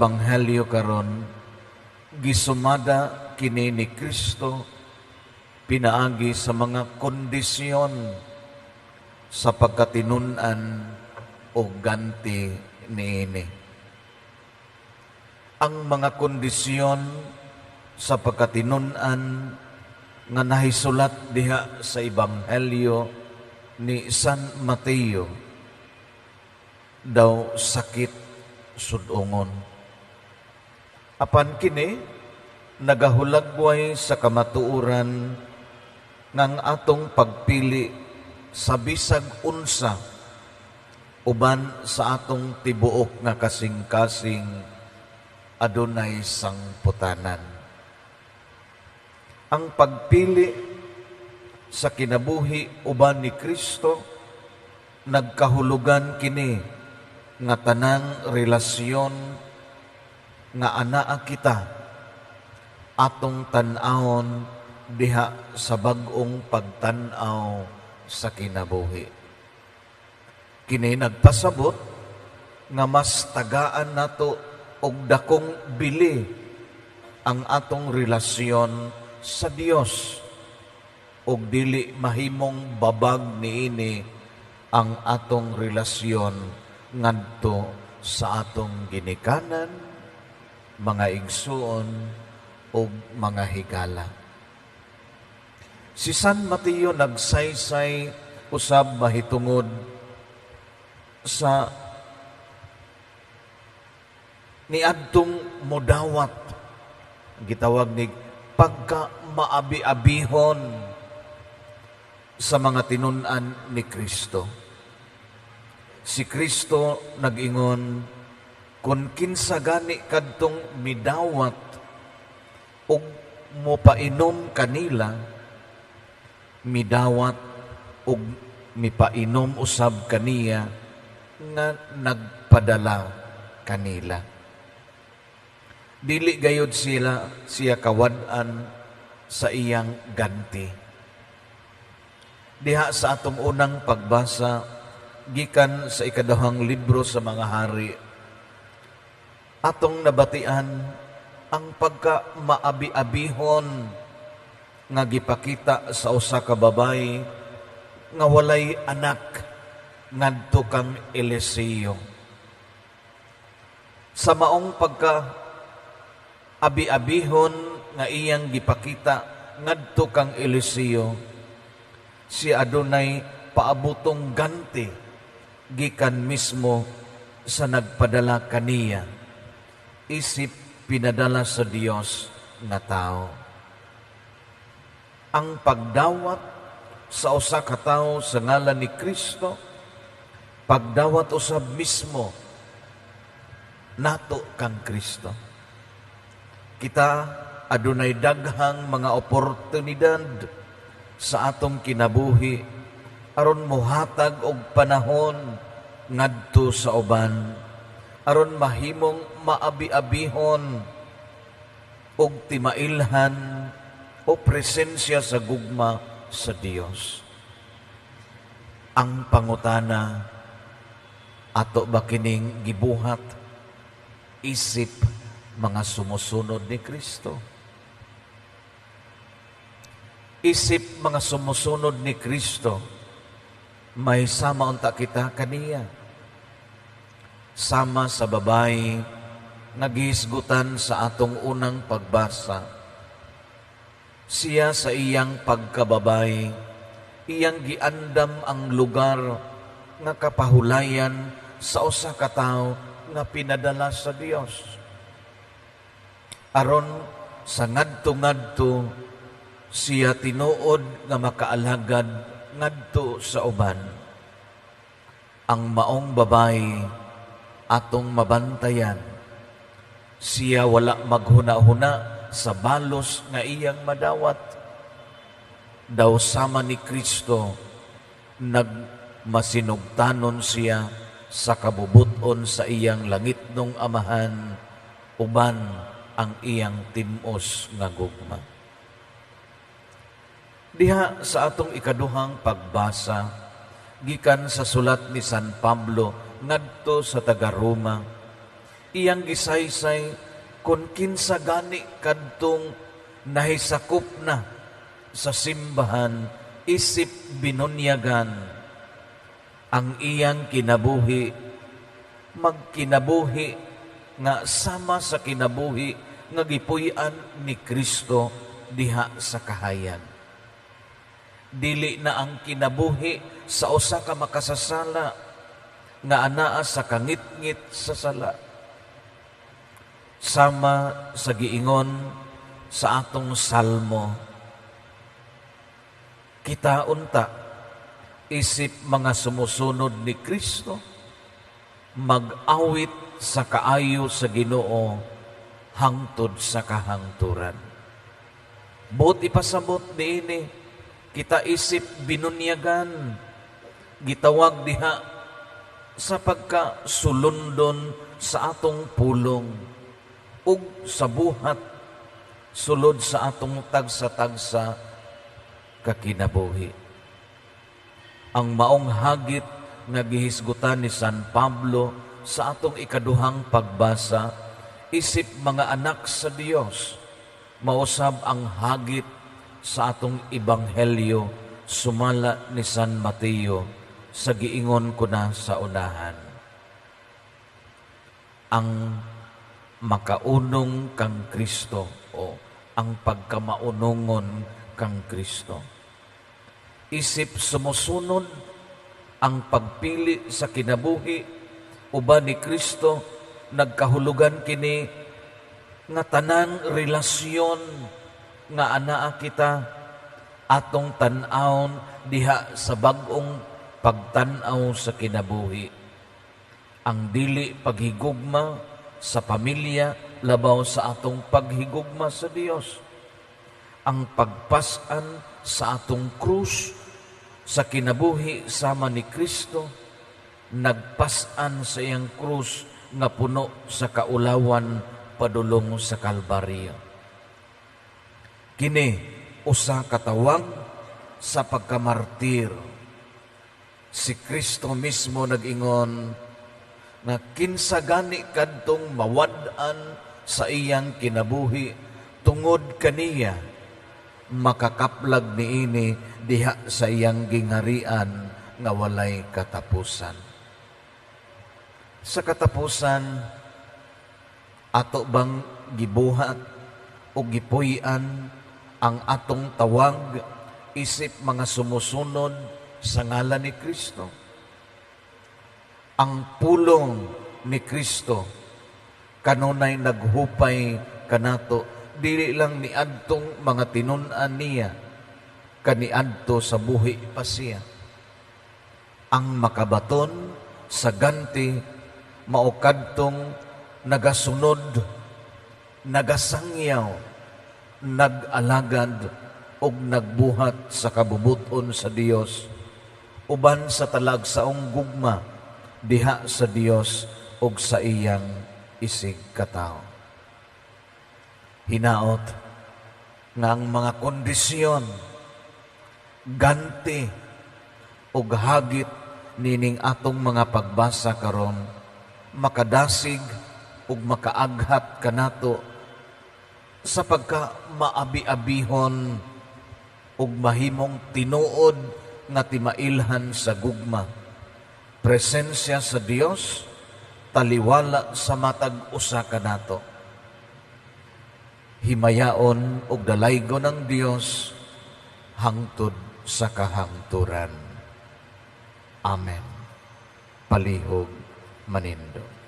Ebanghelyo karon, gisumada kini ni Kristo pinaagi sa mga kondisyon sa pagkatinun-an o ganti niini. Ang mga kondisyon sa pagkatinun-an nga nahisulat diha sa Ebanghelyo ni San Mateo daw sakit sud-ongon. Apan kini nagahulagway sa kamatuoran ng atong pagpili sa bisag unsa uban sa atong tibuok nga kasing-kasing adunay sangputanan. Ang pagpili sa kinabuhi uban ni Kristo, nagkahulugan kini nga tanang relasyon nga anaa kita atong tan-awon diha sa bag-ong pagtan-aw sa kinabuhi. Kini nagpasabot nga mas tagaan nato og dakong bili ang atong relasyon sa Dios ug dili mahimong babag niini ang atong relasyon ngadto sa atong ginikanan, mga igsuon ug mga higala. Si San Mateo nagsaysay usab mahitungod sa niadtong mudawat, gitawag ni pagka maabi-abihon sa mga tinun-an ni Kristo. Si Kristo nag-ingon, kung kinsa gani kadtong midawat ug mopainom kanila, midawat ug mipainom usab kaniya nga nagpadala kanila. Dili gayud sila siya kawad-an sa iyang ganti. Diha sa atong unang pagbasa gikan sa Ikaduhang Libro sa Mga Hari, atong nabatian ang pagka maabi-abihon nga gipakita sa usa ka babayi nga walay anak ngadto kang Eliseo. Sa maong pagka abi-abihon nga iyang gipakita ngadto kang Eliseo, si adunay paabutong ganti gikan mismo sa nagpadala kaniya, isip pinadala sa Dios nga tao. Ang pagdawat sa usa ka tawo sa ngalan ni Kristo, pagdawat usab mismo nato kang Kristo. Kita adunay daghang mga oportunidad sa atong kinabuhi aron mohatag og panahon ngadto sa uban, aron mahimong maabi-abihon og timailhan o presensya sa gugma sa Dios. Ang pangutana, ato ba kining gibuhat isip mga sumusunod ni Kristo? Isip mga sumusunod ni Kristo, may sama unta kita kaniya. Sama sa babae nga gihisgutan sa atong unang pagbasa. Siya sa iyang pagkababay, iyang giandam ang lugar nga kapahulayan sa usa ka tawo nga pinadala sa Dios. Aron sa ngadto-ngadto siya tinuod nga makaalagad ngadto sa uban. Ang maong babae atong mabantayan. Siya wala maghuna-huna sa balos nga iyang madawat. Daw sama ni Kristo, nagmasinugtanon siya sa kabubuton sa iyang langitnong Amahan uban ang iyang timos nga gugma. Diha sa atong ikaduhang pagbasa gikan sa sulat ni San Pablo ngadto sa taga-Roma, Iyang gisaysay kung kinsa gani kadtong nahisakop na sa simbahan isip binunyagan. Ang iyang kinabuhi magkinabuhi nga sama sa kinabuhi nga gipuy-an ni Kristo diha sa kahayag. Dili na ang kinabuhi sa usa ka makasasala nga anaa sa kangitngit sa sala. Sama sa giingon sa atong salmo, kita unta isip mga sumusunod ni Kristo mag-awit sa kaayo sa Ginoo hangtod sa kahangturan. Buot ipasabot niini, kita isip binunyagan, gitawag diha sa pagka sulundon sa atong pulong ug sa buhat sulod sa atong tagsa-tagsa kakinabuhi. Ang maong hagit nga gihisgutan ni San Pablo sa atong ikaduhang pagbasa isip mga anak sa Dios, mausab ang hagit sa atong ebanghelyo sumala ni San Mateo sa giingon ko na sa unahan. Ang makaunong kang Kristo o ang pagkamaunongon kang Kristo. Isip sumusunod ang pagpili sa kinabuhi uban ni Kristo, nagkahulugan kini nga tanang relasyon nga anaa kita atong tan-awon diha sa bag-ong pagtan-aw sa kinabuhi. Ang dili paghigugma sa pamilya labaw sa atong paghigugma sa Dios. Ang pagpas-an sa atong krus sa kinabuhi sama ni Kristo, nagpas-an sa iyang krus nga puno sa kaulawan padulong sa Kalbaryo. Kini usa ka tawag sa pagkamartir. Si Kristo mismo nag-ingon nga kinsa gani kadtong mawad-an sa iyang kinabuhi tungod kaniya, makakaplag niini diha sa iyang gingharian nga walay katapusan. Sa katapusan, ato bang gibuhat o gipuy-an ang atong tawag isip mga sumusunod sa ngalan ni Kristo? Ang pulong ni Kristo kanunay naghupay kanato, dili lang niadtong mga tinun-an niya, kaniadto sa buhi pa siya. Ang makabaton sa ganti mao kadtong nagasunod, nagasangyaw, nag-alagad ug nagbuhat sa kabubuton sa Dios uban sa talagsaong gugma diha sa Dios ug sa iyang isig katawo. Hinaot nga ang mga kondisyon, ganti ug hagit nining atong mga pagbasa karon makadasig ug makaaghat kanato sa pagka maabi-abihon ug mahimong tinuod nga timailhan sa gugma. Presensya sa Dios taliwala sa matag usa kanato. Himayaon ug dalaygon ng Dios hangtod sa kahangturan. Amen. Palihog manindog.